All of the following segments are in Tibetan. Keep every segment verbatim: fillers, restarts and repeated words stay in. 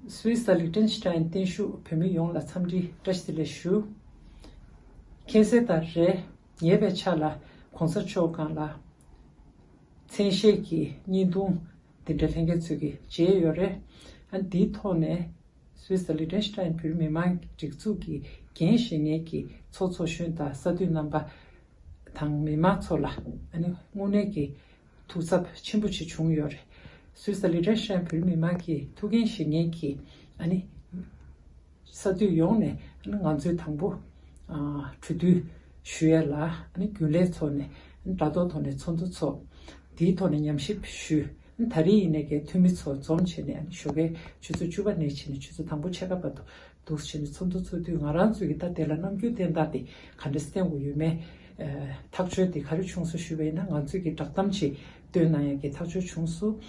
སུད་སི་དང་ལིག་ཏེན་སི་ཏན་བརྟན་བཞུགས་བོད་མི་ཡོངས་ལ་འཚམས་འདྲི་བཀྲ་ཤིས་བདེ་ལེགས་ཞུ། མཁྱེན་གསལ་ལྟར་རེད། ཉེ་བའི་ཆར་ལ་གོང་ས་མཆོག་སྒང་ལ་མཚན་ཤས་ཀྱི་བརྙན་ཐུང་འདི་འདྲ་ལྷན་རྒྱས་ཚོས་ཀྱིས་མཇལ་ཡོད་རེད། ཨ་འདིའི་ཐོག་ནས་སུད་སི་དང་ལིག་ཏེན་སི་ཏན་བོད་རིགས་མི་མང་སྒྲིག་འཛུགས་ཀྱི་འགན་བཞེས་མཁན་གྱི་ཚོགས་གཙོ་གཞོན་དང་ས་འཐུས་རྣམ་པ་དང་མི་མང་ཚོ་ལ་ཨ་ནི་དངོས་གནས་ཀྱི་ཐུགས་འཚབ་ཆེན་པོ་ཅིག་བྱུང་ཡོད་རེད། སུད་སི་དང་ལིག་ཏེན་སི་ཏན་བོད་རིགས་མི་མང་གི་ཐུགས་འགན་བཞེས་མཁན་གྱི་ཨ་ནི་ས་འཐུས་ཡོངས་ནས་ཨ་ནི་ང་ཚོས་དང་པོ་ཨ་གྲོས་བསྡུར་ཞུ་ཡས་ལ་ཨ་ནི་རྒྱུན་ལས་ཚོགས་ནས་ཨ་ནི་དྲ་ཐོག་ཐོག་ནས་ཚོགས་འདུ་ཚོགས། དེའི་ཐོག་ནས་ཉམས་ཞིབ་ཞུས། ཨ་ནི་ད་རེས་ཡིན་ནའི་གའི་འཐུས་མི་ཚོ་འཛོམས་བྱས་ནས་ཨ་ནི་ཞོགས་ཀའི་ཆུ་ཚོད་བཅུ་པ་ནས་བྱས་ནས་ཆུ་ཚོད་དང་པོ་ཕྱེད་ཀ་བར་དུ་འདུག་བྱས་ནས་ཚོགས་འདུ་ཚོགས་དུས་ང་རང་ཚོས་ཀྱི་ད་དེ་ལ་རྣམ་འགྱུར་བསྟན་སྟངས་དེ་ག་འདྲ་བསྟན་དགོས་ཡོད་མེད། ཨ་ཐག་གཅོད་དེ་ག་རེ་བྱུང་སོང་ཞུས་པ་ཡིན་ན་ང་ཚོས་ཀྱི་བསྒྲགས་གཏམ་ཅིག་བཏོན་གནང་ཡག་གི་ཐག་གཅོད་བྱུང་སོང་།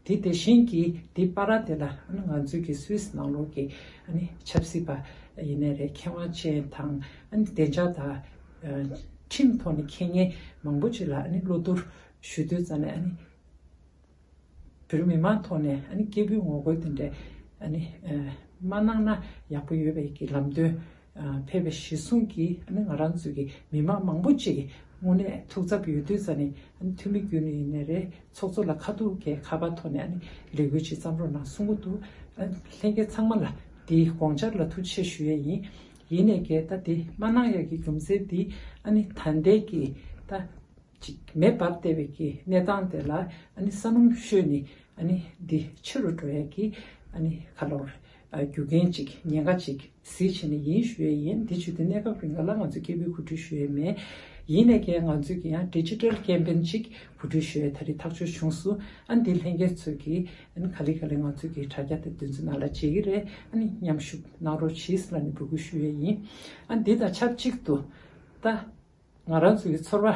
དེ་དེ་བཞིན་གྱི་དེ་བར་དེ་ལ་ང་ཚོའི་གི་སུད་སི་ནང་ལོགས་ཀྱི་ཨ་ནི་ཆབ་སྲིད་པ་ཡིན་ནའི་རེད། མཁས་དབང་ཅན་དང་ཨ་ནི་བདེ་འཇགས་དང་ཁྲིམས་ཐོག་ནས་མཁས་མཁན་མང་པོ་ཅིག་ལ་ཨ་ནི་བློ་བསྡུར་ཞུ་དུས་ཙམ་ནས་ཨ་ནི་བོད་མི་མང་ཐོག་ནས་ཨ་ནི་སྐད་འབོད་ངོ་རྒོལ་དེ་འདྲས་ཨ་ནི་མ་གནང་ན་ཡག་པོ་ཡོད་པའི་གི་ལམ་སྟོན། ཕེབས་པ་གཞིར་བཟུང་གིས་ང་རང་ཚོའི་གི་མི་མང་མང་པོ་ཅིག་གིས་དངོས་གནས་ཐུགས་འཚབ་ཡོད་དུས་ཙམ་ནས་འཐུས་མི་རྒྱུན་ལས་ཡིན་ནའི་རེད། ཚོགས་གཙོ་ལ་ཁ་ཐུག་གི་ཁ་པར་ཐོག་ནས་ལས་འགུལ་ཅིག་བརྩམས་རོགས་གནང་གསུང་གི་འདུག་ལྷན་རྒྱས་ཚང་མ་ལ་དེའི་དགོངས་འཆར་ལ་ཐུགས་རྗེ་ཆེ་ཞུ་ཡས་ཡིན། ཡིན་ནའི་གི་ད་དེ་མ་གནང་ཡས་ཀྱི་རྒྱུ་མཚན་དེ་ཨ་ནི་ད་ལྟའི་གི་ད་ཅིག་མེ་འབར་བསྡད་པའི་གི་གནས་སྟངས་དེ་ལ་ཨ་ནི་ས་སྣུམ་ཤོར་ནས་ཨ་ནི་འདི་ཕྱི་རུ་འགྲོ་ཡས་ཀྱི་ཨ་ནི་ག་ལབ་རེད། རྒྱུ་རྐྱེན་ཅིག་ཉེན་ཁ་ཅིག་གཟིགས་བྱས་ནས་ཡིན་ཞུ་ཡས་ཡིན། འདི་བརྒྱུད་དེ་གནས་སྐབས་རིང་ག་ལ་ང་ཚོས་སྐད་འབོད་གོ་སྒྲིག་ཞུ་ཡས་མེད། ཡིན་ནའི་ཀྱང་ང་ཚོས་ཀྱི་ཡང་ཌི་ཇི་ཊལ་ཀེམ་པེན་ཅིག་གོ་སྒྲིག་ཞུ་ཡས་ད་རེས་ཐག་གཅོད་བྱུང་སོང་། ཨ་ནི་འདི་ལྷན་རྒྱས་ཚོས་ཀྱི་ཨ་ནི་ག་ལེ་ག་ལེ་ང་ཚོས་ཀྱི་དྲ་རྒྱ་དེ་དེ་ཚོ་ནང་ལ་བྱེད་ཀྱི་རེད། ཨ་ནི་མཉམ་ཞུགས་གནང་རོགས་གྱིས་ལབ་ནས་འབོད་སྐུལ་ཞུ་ཡས་ཡིན། ཨ་ནི་འདི་དང་ཆབས་ཅིག་ཏུ་ད། ང་རང་ཚོའི་ཚོར་བ་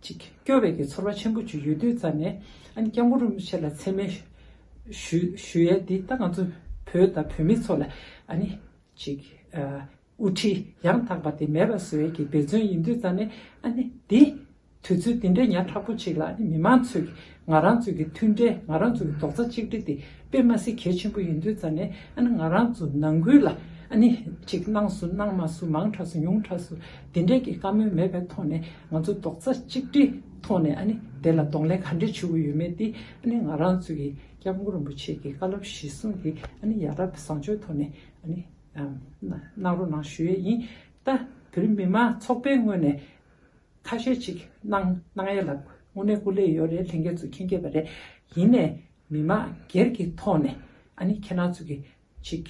ཅིག་སྐྱོ་བའི་གི་ཚོར་བ་ཆེན་པོ་ཅིག་ཡོད་དུས་ཙམ་ནས་ཨ་ནི་སྐྱབས་མགོན་རིན་པོ་ཆེ་ལ་མཚན་སྨད་ཞུ་ཞུ་ཡས་འདི་ད་ང་ཚོ་བོད་དང་བོད་མི་ཚོ་ལ་ཨ་ནི་ཅིག་ཨ་དབུ་ཁྲིད་ཡང་དག་པ་དེ་མེད་པ་བཟོ་ཡས་ཀྱི་འབད་བརྩོན་ཡིན་དུས་ཙམ་ནས་ཨ་ནི་འདི་དུས་ཚོད་འདི་འདྲའི་ཉག་ཕྲ་པོ་ཅིག་ལ་ཨ་ནི་མི་མང་ཚོས་ཀྱི་ང་རང་ཚོའི་གི་མཐུན་སྒྲིལ་ང་རང་ཚོའི་གི་རྡོག་རྩ་གཅིག་སྒྲིལ་དེ་དཔེ་མ་སྲིད་གལ་ཆེན་པོ་ཡིན་དུས་ཙམ་ནས་ཨ་ནི་ང་རང་ཚོ་ནང་ཁུལ་ལ་ཨ་ནི་ཅིག་གནང་སོང་གནང་མ་སོང་མང་དྲགས་སོང་ཉུང་དྲགས་སོང་དེ་འདྲས་ཀྱི་བཀའ་མོལ་མེད་པའི་ཐོག་ནས་ང་ཚོ་རྡོག་རྩ་གཅིག་སྒྲིལ་ཐོག་ནས་ཨ་ནི་དེ་ལ་གདོང་ལེན་ག་འདྲས་བྱེད་དགོས་ཡོད་མེད་དེ་ཨ་ནི་ང་རང་ཚོ་གི་སྐྱབས་མགོན་རིན་པོ་ཆེ་གི་བཀའ་སློབ་གཞིར་བཟུང་གི་ཨ་ནི་ཡ་རབས་བཟང་སྤྱོད་ཐོག་ནས་ཨ་ནི་གནང་རོགས་གནང་ཞུ་ཡས་ཡིན། ད་བོད་རིགས་མི་མང་ཚོགས་པའི་ངོས་ནས། ཁ་ཤས་ཅིག་གནང་གནང་ཡས་ལ་དངོས་གནས་སྐུ་ལས་ཡོད་རེད། ལྷན་རྒྱས་ཚོ་མཁྱེན་གྱི་ཡོད་པ་རེད། ཡིན་ནའི་མི་མང་སྒེར་གྱི་ཐོག་ནས་ཨ་ནི་ཁྱེད་རང་ཚོ་གི་ཅིག་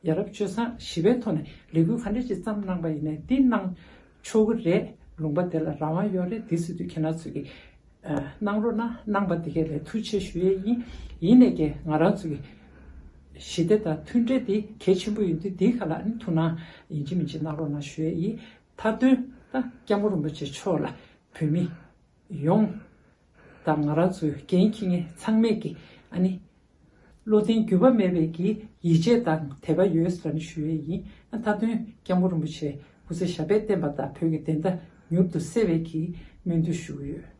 ཡ་རབས་སྤྱོད་བཟང་ཞི་བའི་ཐོག་ནས་ལས་འགུལ་ག་འདྲ་ཅིག་བརྩམས་གནང་པ་ཡིན་ནའི་འདི་གནང་ཆོག་གི་རེད། ལུང་པ་དེ་ལ་རང་དབང་ཡོད་རེད། འདི་ཟེར་དུས་ཁྱེད་རང་ཚོ་གི་གནང་རོགས་གནང་། གནང་པ་དེ་ག་ལ་ཐུགས་རྗེ་ཆེ་ཞུ་ཡས་ཡིན། ཡིན་ནའི་ཀྱང་ང་རང་ཚོ་གི་ཞི་བདེ་དང་མཐུན་སྒྲིལ་འདི་གལ་ཆེན་པོ་ཡིན་དུས་འདིའི་ཁ་ལ་ཨ་ནི་ཐུགས་སྣང་ཡིན་གཅིག་མིན་གཅིག་གནང་རོགས་གནང་ཞུ་ཡས་ཡིན། མཐའ་དོན་ད་སྐྱབས་མགོན་རིན་པོ་ཆེ་མཆོག་ལ་བོད་མི་ཡོངས་དང་ང་རང་ཚོའི་འགན་འཁྱེར་མཁན་ཚང་མས་ཀྱི་ཨ་ནི་བློ་བརྟན་འགྱུར་བ་མེད་པའི་གི་ཡིད་ཆེས་དང་དད་པ་ཡོད་ཟེར་ནས་ཞུ་ཡས་ཡིན། ཨ་མཐའ་དོན་སྐྱབས་མགོན་རིན་པོ་ཆེ་སྐུ་ཚེ་ཞབས་པད་བརྟན་པ་དང་བོད་ཀྱི་བདེན་མཐའ་མྱུར་དུ་གསལ་བའི་གི་སྨོན་འདུན་ཞུ་གི་ཡོད།